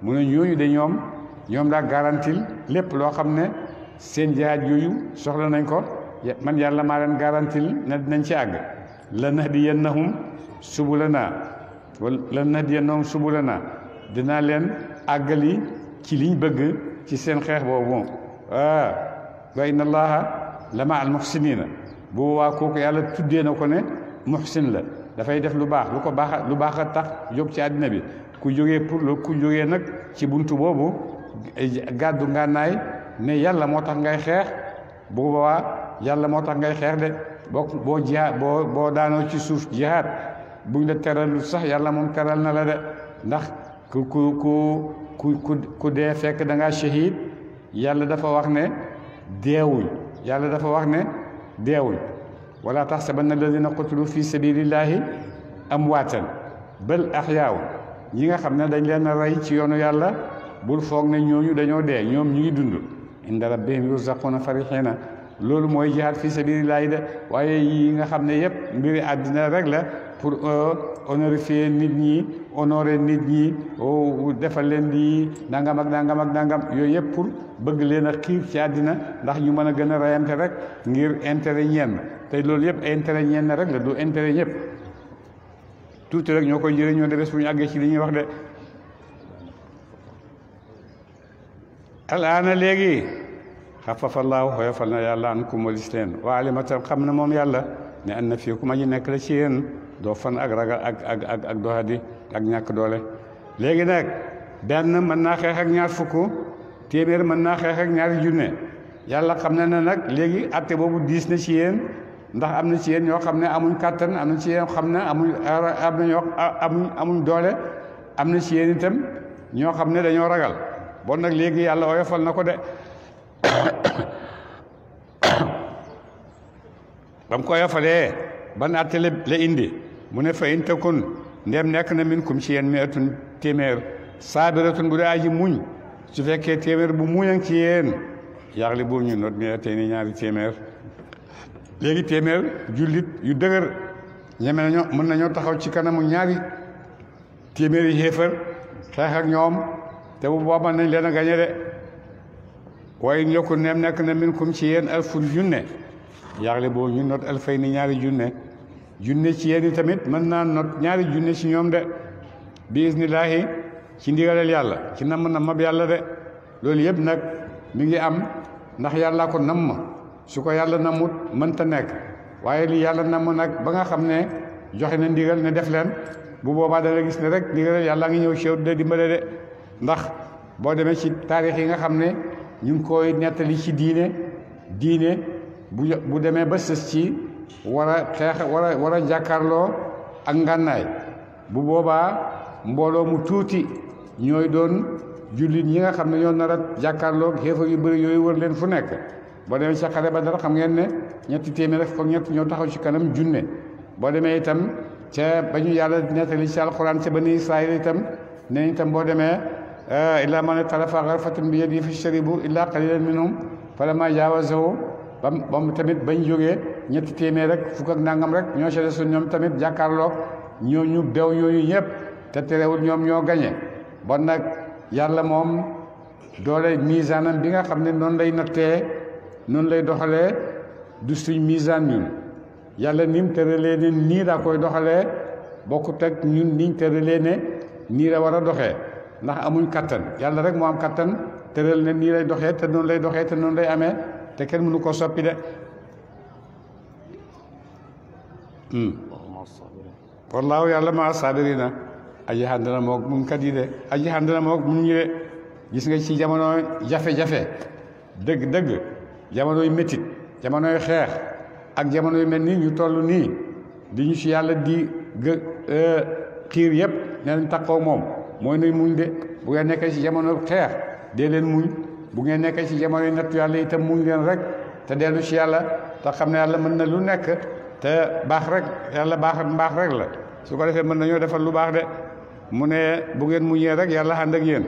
mu ne ñooñu de ñoom daa garantil lépp loo xam ne seen jihaad yooyu soxla nañ ko man yàlla maa leen garantil ne dinañ ci àgg lanahdiyannahum subulana dinaa leen àggali ci liñ bëgg ci seen xeex boobu wa inna allaha la ma al muhsinina bu boobaa kooku yàlla tuddee na ko ne muhsin la dafay def lu baax lu baax a tax jóg ci àddina bi ku jógee nag ci buntu boobu gàddu ngànnaay ne yàlla moo tax ngay xeex bu boobaa yàlla moo tax ngay xeex de boo jihaad boo daanoo ci suuf jihaad buñ la teralu sax yàlla moom teral na la de ndax ku dee fekk da ngaa shahid yàlla dafa wax ne deewuñ wala tahsabanna alladhina qutilu fi sabilillahi amwaatan bal ahyaa'u ñi nga xam ne dañ leen a rey ci yoonu yàlla bul foog ne ñooñu dañoo dee ñoom ñu ngi dund inda rabbihim yurzaquna farihina loolu mooy jihaad fi sabilillahi de waaye yi nga xam ne yëpp mbiri àddina rek la pour honorifier nit ñi honorer nit ñi defal leen di nangam ak nangam yooyu yëpp pour bëgg leen a xiir ci àddina ndax ñu mën a gën a rayante rek ngir intérêt ñenn te loolu yëpp intérêt ñenn rek la du intérêt ñëpp tuuti rek ñoo koy jëriñoo de bés bu ñu àggee ci li ñuy wax de alaana léegi xafafallaahu xoyofal na yàlla ankum walis leen wa alimatan xam na moom yàlla ne an na fiikum aji nekk la ci yéen doo fan ak ragal ak doxadi ak ñàkk doole léegi nag benn mën naa xeex ak ñaar fukk téeméer mën naa xeex ak ñaari junne yàlla xam na ne nag léegi atte boobu diis na ci yéen ndax am na ci yéen ñoo xam ne amuñ kàttan am na ci yéen xam ne amuñ doole am na ci yéen itam ñoo xam ne dañoo ragal bon nag léegi yàlla oyofal na ko de ba mu ko oyofalee ban àtte la indi mu ne fa in takun ndem nekk na minkum ci yéen mi'atun téeméer saabiratun bu dee aji muñ su fekkee téeméer bu muñang ci yéen yaglibu ñu not mi'atayni ñaari téeméer léegi téeméer jullit yu dëgër ñeme nañoo mën nañoo taxaw ci kanamu ñaari téeméeri xéefar xeex ak ñoom te bu boobaa nañ leen a gañe de waaye ñokku neem nekk na minkum ci yéen alfun junne yaglibu ñu not alfayni ñaari junne ci yéen i tamit mën naa not ñaari junne ci ñoom de bi isnillaahi ci ndigalal yàlla ci namm na mab yàlla de loolu yëpp nag mi ngi am ndax yàllaa ko namm su ko yàlla namut mënta nekk waaye li yàlla namm nag ba nga xam ne joxe na ndigal ne def leen bu boobaa da nga gis ne rek ndigalal yàlla ngi ñëw ci yow de dimbale de ndax boo demee ci taarix yi nga xam ne ñu ngi koy nettali ci diine bu demee ba sës ci war a xeex war a jàkkaarloo ak ngànnaay bu boobaa mbooloo mu tuuti ñooy doon jullit ñi nga xam ne ñoo nar a jàkkaarloo xéefar yu bëri yooyu wër leen fu nekk boo demee ci xare ba dara xam ngeen ne ñetti téeméer ak ñett ñoo taxaw ci kanam junne boo demee itam ca ba ñu yàlla nettali ci alxuraan ca bani Israayil itam ne itam boo demee illaa man tarafa gharfatun bi yadihi fasharibu illaa qalilan minhum falammaa jaawazahu bam tamit bañ jógee ñetti téeméer rek fukk ak nangam rek ñoo ca desoon ñoom tamit jàkkaarloog ñooñu bew ñooñu ñëpp te terewul ñoom ñoo gañe bon nag yàlla moom doole misaanam bi nga xam ne noonu lay nattee noonu lay doxalee du suñ misaan ñun yàlla ni mu tëralee ne nii daa koy doxalee bokkut ak ñun niñ tëralee ne nii la war a doxee ndax amuñ kattan yàlla rek moo am kattan tëral ne nii lay doxee te noonu lay doxee te noonu lay amee te kenn mënu ko soppi de wallaahu yàlla maa saabirina aji àndana moog muñ kat yi de aji àndana moog muñ ñi de gis nga ci jamono jafe-jafe dëgg jamonoy métit jamonoy xeex ak jamono yu mel nii ñu toll nii di ñu ci yàlla di xiir yëpp ne leen takkoo moom mooy nuy muñ de bu ngeen nekkee ci jamono xeex dee leen muñ bu ngeen nekkee ci jamono yi nattu yàlla itam muñ leen rek te dellu ci yàlla te xam ne yàlla mën na lu nekk te baax rek yàlla mbaax rek la su ko defee mën nañoo defal lu baax de mu ne bu ngeen muñee rek yàlla ànd ak yéen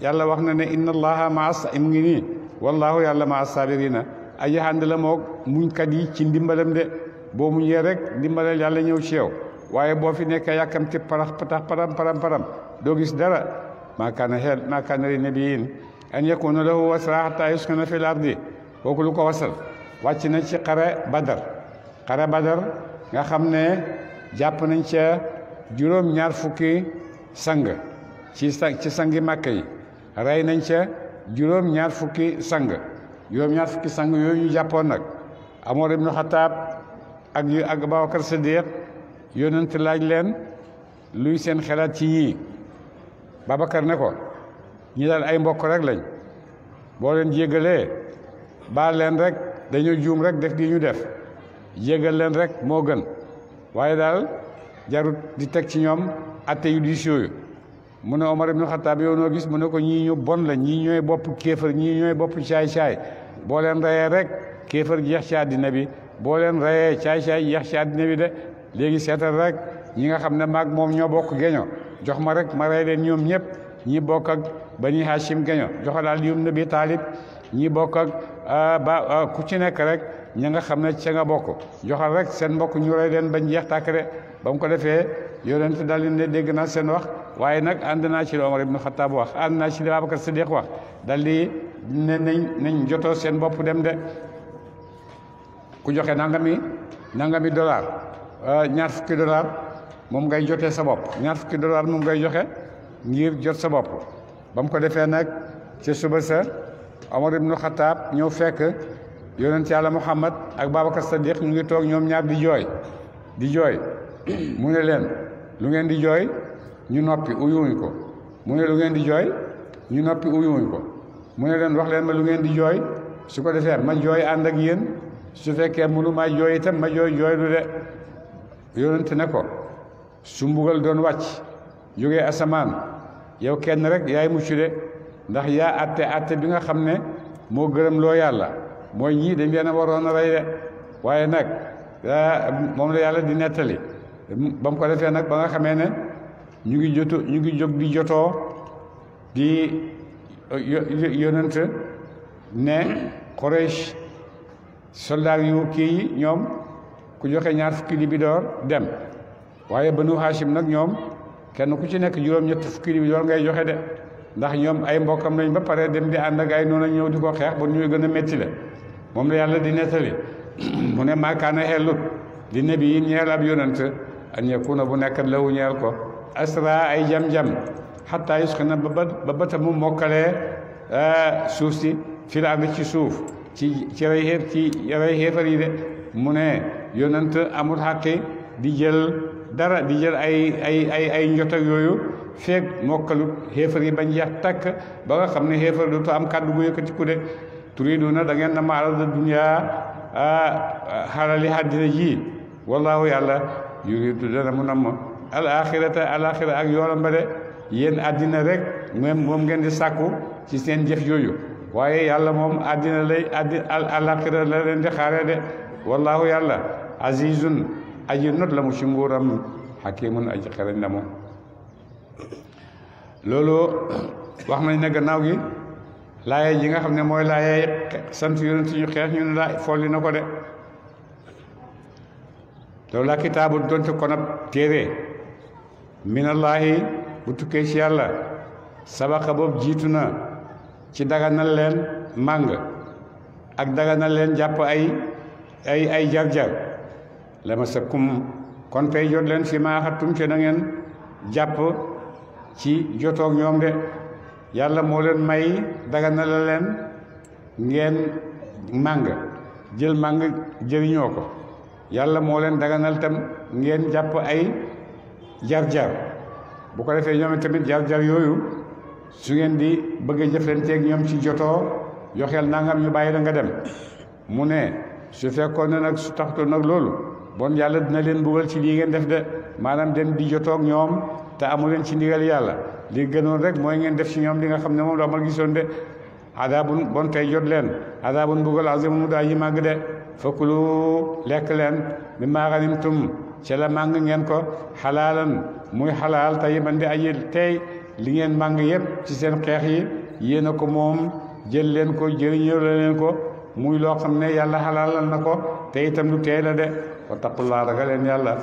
yàlla wax na ne inna allaha mu ngi nii wallaahu yàlla maa sabirina aji ànd la moog muñkat yi ci ndimbalam de boo muñee rek ndimbalal yàlla ñëw ci yow waaye boo fi nekkee yàkkamti parax patax param doo gis dara maa kaana li nabiyyin an yakuna lahu wasra hatta yuskana fil ardi kooku lu ko wasal wàcc na ci xare badar nga xam ne jàpp nañ ca juróom-ñaar fukki sang ci sangi màkk yi rey nañ ca juróom-ñaar fukki sang yooyu ñu jàppoon nag Umar ibn Xattaab ak Abubakar Siddiq yonent laaj leen luy seen xelaat ci ñii Babacar ne ko ñi daal ay mbokk rek lañ boo leen jéggalee baal leen rek dañoo juum rek def gi ñu def jéggal leen rek moo gën waaye daal jarut di teg ci ñoom atte yu diis yooyu mu ne Omar ibn Khattab yow noo gis mu ne ko ñii ñu bon la ñii ñooy bopp kéefër ñii ñooy bopp caay-caay boo leen reyee rek kéefër jeex ci àddina bi boo leen reyee caay-caay jeex ci àddina bi de léegi seetal rek ñi nga xam ne maag moom ñoo bokk geño jox ma rek ma rey leen ñoom ñëpp ñi bokk ak Bani Hashim geño joxal Ali ibn Abi Talib ñi bokk ak ku ci nekk rek ña nga xam ne ca nga bokk joxal rek seen mbokk ñu rey leen bañ jeex tàkk de ba mu ko defee yonent daal di ne dégg naa seen wax waaye nag ànd naa ci li Omar ibn Khattab wax ànd naa ci li Abubakar Siddiq wax dal di ne nañ jotoo seen bopp dem de ku joxe nangami dollar ñaar fukki dollar moom ngay jotee sa bopp ñaar fukki dollar moom ngay joxe ngir jot sa bopp ba mu ko defee nag ca suba sa Omar ibn Khattab ñëw fekk yonent yàlla Muhammad ak Babacar Siddiq ñu ngi toog ñoom ñaar di jooy mu ne leen lu ngeen di jooy ñu noppi uyuwuñ ko mu ne lu ngeen di jooy ñu noppi uyuwuñ ko mu ne leen wax leen ma lu ngeen di jooy su ko defee ma jooy ànd ak yéen su fekkee mënu maa jooy itam ma jooylu de yonent ne ko su mbugal doon wàcc jógee asamaan yow kenn rek yaay mucc de ndax yaa atte bi nga xam ne moo gërëm loo yàlla mooy ñii dañ leen a waroon a rey de waaye nag moom la yàlla di nettali ba mu ko defee nag ba nga xamee ne ñu ngi jóg di jotoo di yonent ne Quraysh soldaar yu kii yi ñoom ku joxe 20 libidoor dem waaye Banu Hashim nag ñoom kenn ku ci nekk juróom-ñett fukki libidoor ngay joxe de ndax ñoom ay mbokkam lañ ba pare dem di ànd ak ay noonu ñëw di ko xeex ba ñuy gën a métti la moom la yàlla di nettali mu ne maakaana xellut li nabi yi ñeel ab yonent an yakuna bu nekkat lawu ñeel ko asra ay jam-jam xataa yusxina ba bata mu mokkalee suuf si fil ardi ci suuf ci rey xéefar yi de mu ne yonent amul xàqi di jël dara di jël ay njot ak yooyu feeg mokkalut xéefar yi bañ jeex takk ba nga xam ne xéefar dootu am kàddu gu yëkkati ku de turiduna da ngeen na ma alal dunya xalali àddina ji wallaahu yàlla yuridu dana mu nam al axirata ak yoolam ba de yéen àddina rek moom ngeen di sàkku ci seen jëf yooyu waaye yàlla moom àddina lay alaxira la leen di xaare de wallaahu yàlla azizun aji not la mu ci nguuram hakimun aji xereñ la mu loolu wax nañ ne gannaaw gi laaye ji nga xam ne mooy laaye sant yonent ñu xeex ñu ne la folli na ko de loolu la kitaabu donte kon ab téere minallaahi bu tukkee ci yàlla sabaqa boobu jiitu na ci daganal leen màng ak daganal leen jàpp ay jar-jar la ma sakkum kon tey jot leen fi maa xattum ci da ngeen jàpp ci jotoog ñoom de yàlla moo leen may daganal la leen ngeen màng jël màng jëriñoo ko yàlla moo leen daganal tam ngeen jàpp ay jar-jar bu ko defee ñoom tamit jar-jar yooyu su ngeen di bëgg a jëflanteeg ñoom ci jotoo joxeel nangam ñu bàyyi la nga dem mu ne su fekkoon ne nag su taxtu nag loolu bon yàlla dina leen mbugal ci lii ngeen def de maanaam den di jotoog ñoom te amu leen ci ndigal yàlla li gënoon rek mooy ngeen def ci ñoom li nga xam ne moom la ma gisoon de adaabun bon tey jot leen adaabun mbugal azim mu daa ji màgg de fakulu lekk leen mi maa ganimtum ca la màng ngeen ko xalaalan muy xalaal tayyiban di aji tey li ngeen màng yëpp ci seen xeex yi yéen a ko moom jël leen ko jëriñoo leen ko muy loo xam ne yàlla xalaalal na ko te itam lu teey la de wa taqullaa ragal leen yàlla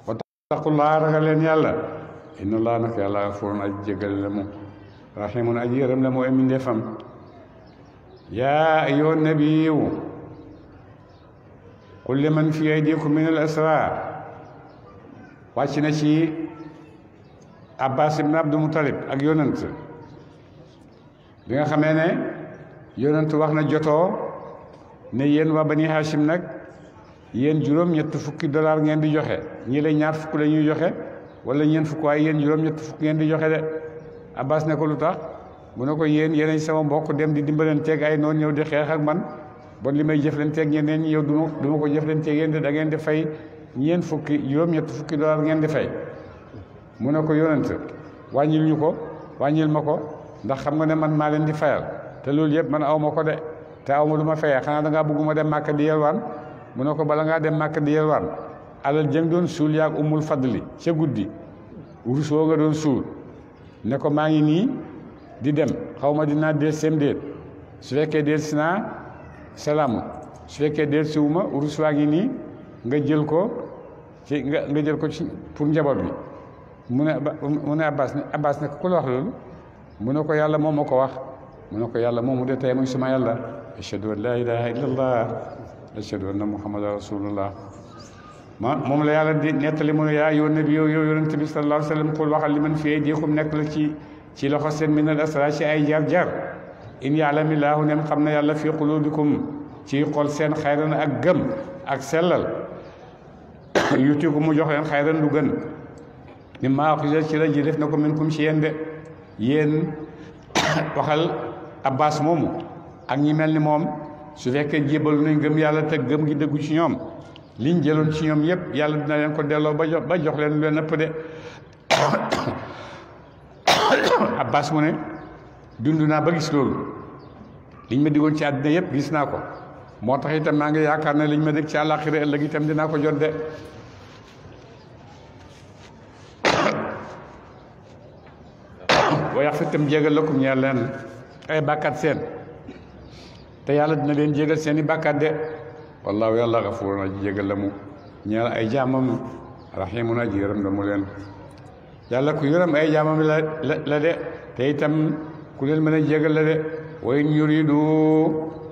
wa taqullaa ragal leen yàlla inna laa nag yàlla gafuurun aji jégal la mu rahimun aji yërëm la mu ay mbindeefam yaa ayyuhan nabiyyu qul liman fi aydikum min al asraa wàcc na ci Abbas ibn Abdul Muttalib ak yonent bi nga xamee ne yonent wax na jotoo ne yéen waa Bani Hashim nag yéen juróom-ñett fukki dollar ngeen di joxe ñii lay ñaar fukk la ñuy joxe wala ñeent fukk waaye yéen juróom-ñett fukk ngeen di joxe de Abbas ne ko lu tax mu ne ko yéen yéenay sama mbokk dem di dimbalanteeg ay noonu ñëw di xeex ak man bon li may jëflanteeg ñeneen ñi yow du ma ko jëflanteeg yéen de da ngeen di fay ñeent fukki juróom-ñett fukki dollar ngeen di fay mu ne ko yonent wàññil ñu ko wàññil ma ko ndax xam nga ne man maa leen di fayal te loolu yëpp man aw ma ko de te aw ma lu ma fayee xanaa da ngaa bëgguma dem màkk di yelwaan mu ne ko bala ngaa dem màkk di yelwaan alal jëng doon suul yaag umul fadli ca guddi wurus woo nga doon suul ne ko maa ngi nii di dem xaw ma dinaa del sem déet su fekkee del si naa salaamu su fekkee del siwuma wurus waa ngi nii nga jël ko ci nga jël ko ci pour njaboot bi mu ne Abbas ne ku la wax loolu mu ne ko yàlla moom ma ko wax mu ne ko yàlla moomu de tey muy suma yàlla ashhadu an laa ilaha illallah ashhadu anna muhammadan rasulullah moom la yàlla di nettali mu ne yaa ayyuhan nabi yow yonent bi sallallahu alayhi wa sallam qul waxal li man fi aydikum nekk la ci loxo seen min al asra ci ay jar-jar in ya'lamillaahu nem xam ne yàlla fi qulubikum ci xol seen xayran ak gëm ak sellal yuti ko mu jox leen xayran lu gën mi maa wax ci la ji def na ko minkum ci yéen de yéen waxal Abbas moomu ak ñi mel ni moom su fekkee jébalu nañ gëm yàlla te gëm gi dëggu ci ñoom liñ jëloon ci ñoom yépp yàlla dina leen ko delloo ba jox leen lu leen ëpp de Abbas mu ne dund naa ba gis loolu liñ ma digoon ci àddina yépp gis naa ko moo tax itam maa ngi yaakaar ne liñ ma dégg ci àllaaxira ëllëg itam dinaa ko jot de boo yax fi itam jégal lakum ñeel leen ay bàkkaat seen te yàlla dina leen jégal seeni bàkkaat de wallaahu yàlla gafuurun aji jégal la mu ñeel ay jaamam rahiimun aji yërëm la mu leen yàlla ku yërëm ay jaamam la de te itam ku leen mën a jégal la de wa in yuridu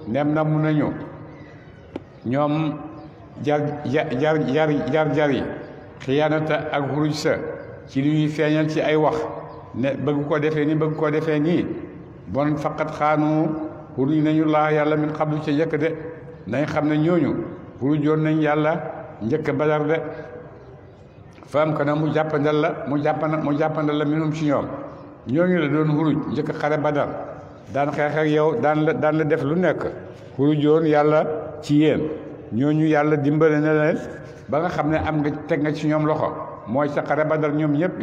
nem na mun nañu ñoom jar yi xiyaanata ak xuruj sa ci li ñuy feeñal ci ay wax ne bëgg ko defee nii bëgg ko defee nii bon faqat xaanu xuruj nañu laa yàlla min xablu ca njëkk de nañ xam ne ñooñu xurujoon nañ yàlla njëkk Badar de faam ko na mu jàppandal la minum ci ñoom ñooñu la doon xuruj njëkk xare Badar daan xeex ak yow daan la def lu nekk xurujoon yàlla ci yéen ñooñu yàlla dimbale na leen ba nga xam ne am nga teg nga ci ñoom loxo mooy sa xare Badar ñoom ñëpp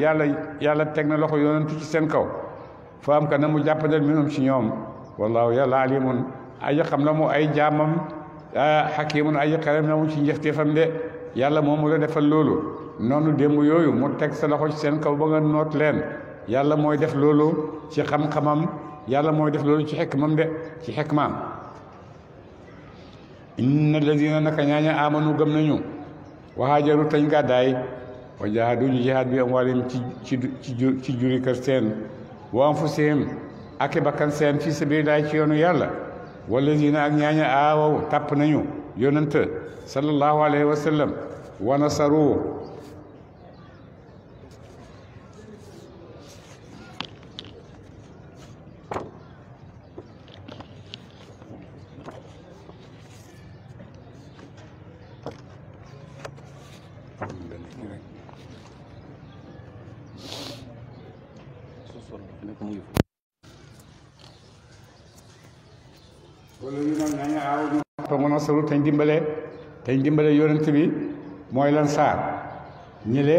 yàlla teg na loxo yonentu ci seen kaw fa am ka na mu jàppandal minum ci ñoom wallaahu yàlla alimun aji xam la mu ay jaamam hakimun aji xelam na mu ci njëfteefam de yàlla moomu la defal loolu noonu démb yooyu mu teg sa loxo ci seen kaw ba nga noot leen yàlla mooy def loolu ci xam-xamam yàlla mooy def loolu ci xikmam de ci xikmaam inna alladina naka ñaaña amanu gëm nañu wa haajaru tañ gàddaay wa jaahadu ñu jihaad bi amwaalim ci juri kër seen wa anfusihim ak bakkan seen fi sabilillahi ci yoonu yàlla walladina ak ñaaña aawaw tàpp nañu yonent sallallahu alayhi wa sallam wa nasaru wala ñu nag ñaaña aaw ñoo mën a solu tañ dimbale yonent bi mooy lan saar ñile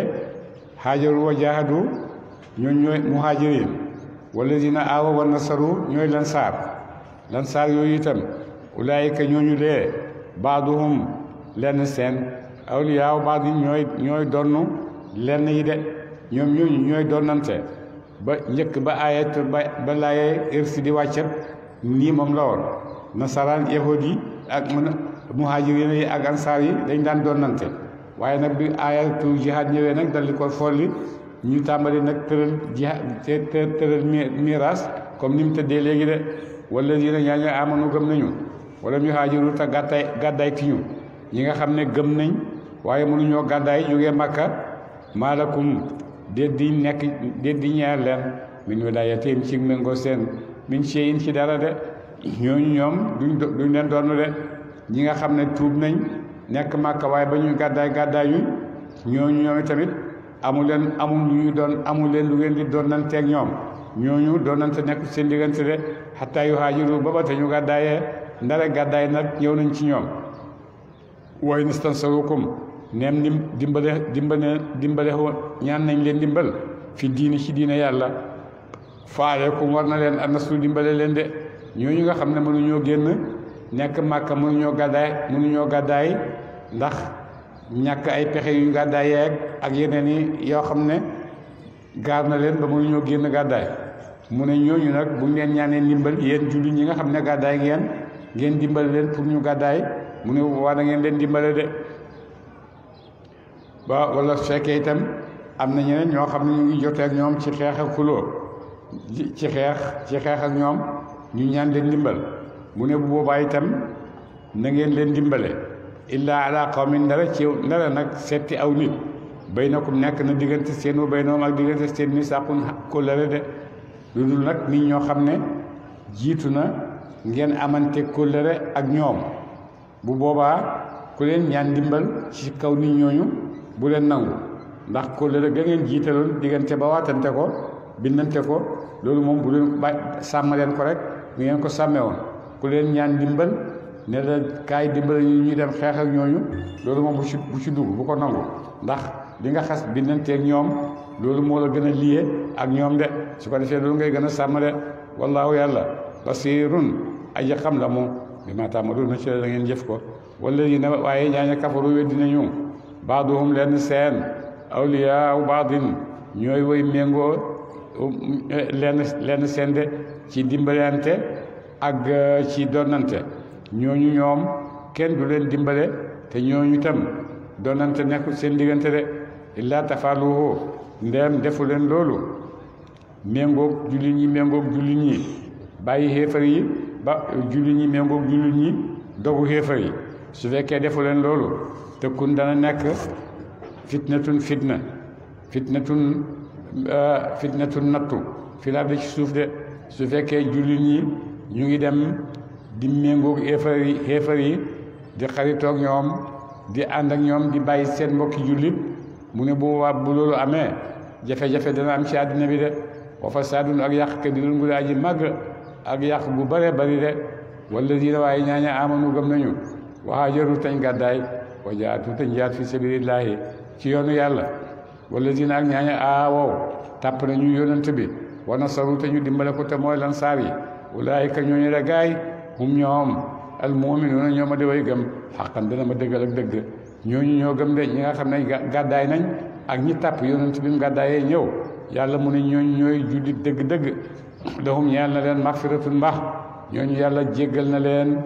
haajaru wa jaahadu ñooñ ñooy muhaajiriin wala dina aawa wa nasaru ñooy lan saar yooyu itam ulaayika ñooñu lee baaduhum lenn seen awliyaaw baadu ñooy donnu lenn yi de ñoom ñooñu ñooy donnante ba njëkk ba aayat ba laaye irsi di wàccat nii moom la woon nasaraan yahuud yi ak muhaajiriin yi ak ansaar yi dañ daan donnante waaye nag bi aayatul jihaad ñëwee nag dal di ko folli ñu tàmbali nag tëral miraas comme ni mu tëddee léegi de wala dina ñaañu amanu gëm nañu wala ñu haajiru te gàddaay ti ñu ñi nga xam ne gëm nañ waaye mënuñoo gàddaay jógee Makka maalakum déet di ñeer leen min wilaayatin ci méngoo seen min shay'in ci dara de ñooñu ñoom duñ leen doon de ñi nga xam ne tuub nañ nekk Makka waaye ba ñuy gàddaayu ñooñu ñoom tamit amul leen lu ngeen di doonanteeg ñoom ñooñu doonante nekk seen diggante de xataa yu haajiru ba te ñu gàddaayee ndare gàddaay nag ñëw nañ ci ñoom way nastansarukum neem dimbale ñaan nañ leen dimbal fi diini ci diine yàlla faaleekum war na leen annasu dimbale leen de ñooñu nga xam ne mënuñoo génn nekk Màkka mënuñoo gàddaay ndax ñàkk ay pexe yu gàddaay ak yeneen yi yoo xam ne gaar na leen ba mënuñoo génn gàddaay mu ne ñooñu nag buñ leen ñaanee ndimbal yéen jullit ñi nga xam ne gàddaay ngeen dimbale leen pour ñu gàddaay mu ne waa da ngeen leen dimbale de ba wala su fekkee itam am na ñeneen ñoo xam ne ñu ngi jotee ak ñoom ci xeex ak xuloo ci xeex ak ñoom ñu ñaan leen dimbal mu ne bu boobaa itam na ngeen leen dimbale illaa ala qawmin ndara nag setti aw nit baynakum nekk na diggante seen wa baynahum ak diggante seen misaaqun kóllëre de lu dul nag nit ñoo xam ne jiitu na ngeen amante kóllëre ak ñoom bu boobaa ku leen ñaan dimbal ci kaw nit ñooñu bu leen nangu ndax kóllëre ga ngeen jiitaloon diggante ba waatante ko bindante ko loolu moom bu leen sàmm leen ko rek ni ngeen ko sàmmee woon ku leen ñaan dimbal ne la kaay dimbal ñu ñuy dem xeex ak ñooñu loolu moom bu ci dugg bu ko nangu ndax li nga xas bindanteeg ñoom loolu moo la gën a lié ak ñoom de su ko defee loolu ngay gën a sàmm de wallaahu yàlla basirun aji xam la mu bi ma ta'maluna ci la ngeen jëf ko wala yi ne waaye ñaaña kafaru weddi nañu baaduhum lenn seen awliyaa baadin ñooy woy méngoo lenn seen de ci dimbalante ak ci donnante ñooñu ñoom kenn du leen dimbale te ñooñu tam donnante nekkul seen diggante de illaa tafaluhu ndeem defu leen loolu méngoog jullit ñi méngoog jullit ñi bàyyi xéefar yi ba jullit ñi méngoog jullit ñi dogu xéefar yi su fekkee defu leen loolu te kun dana nekk fitnatun nattu filaab de ci suuf de su fekkee jullit ñi ñu ngi dem di méngoog xéefar yi di xaritoog ñoom di ànd ak ñoom di bàyyi seen mbokki jullit mu ne bu loolu amee jafe-jafe dana am ci àddina bi de wa fasaadun ak yàq kabirun gu aji màgg ak yàq bu bare bari de walladiina waaye ñaaña amanu gëm nañu wa haajaru tañ gàddaay wa jaatu tañ jaat fi sabilillahi ci yoonu yàlla walladiina ak ñaaña aawow tàpp nañu yonent bi wa nasaru te ñu dimbale ko te mooy lansaar yi ulaayika ñooñu la gaay hum ñoom almuminuuna ñoo ma di way gëm xaqan dana ma dëggal ak dëgg ñooñu ñoo gëm de ñi nga xam ne gàddaay nañ ak ñi tàpp yonent bi mu gàddaayee ñëw yàlla mu ne ñooñu ñooy jullit dëgg-dëgg lahum ñeel na leen maxfiratun mbaax ñooñu yàlla jéggal na leen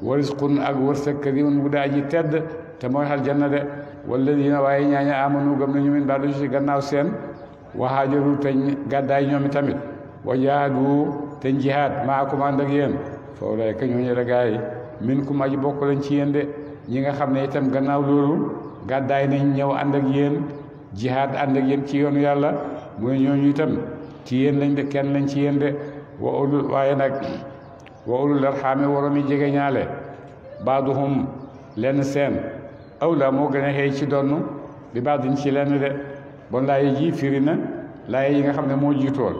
wa rizqun ak wërsëg karimun bu daa ji tedd te mooy aljanna de walladina waaye ñaaña amanu gëm nañu min baadu ci gannaaw seen wa haajaru te gàddaay ñoom tamit wa jaahadu te jihaad maakum ànd ak yéen fa ulaa'ika ñooñu la gaay minkum aji bokk lañ ci yéen de ñi nga xam ne itam gannaaw loolu gàddaay nañ ñëw ànd ak yéen jihaad ànd ak yéen ci yoonu yàlla mu ne ñooñu itam ci yéen lañ de kenn lañ ci yéen de waaye nag wa ulul arxaami waroom yi jege ñaale baaduhum lenn seen awla moo gën a xëy ci donn bi baadin ci lenn de bon laaye ji firi na laaye yi nga xam ne moo jiitool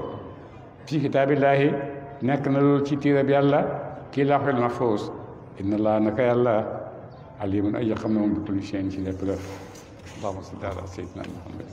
fi kitaabillaahi nekk na loolu ci tiirab yàlla kii lawhul mahfuus inna allah naka yàlla alimun aji xam ne moom bi kulli shay'in ci lépp la allahumma salli ala sayyidina muhammad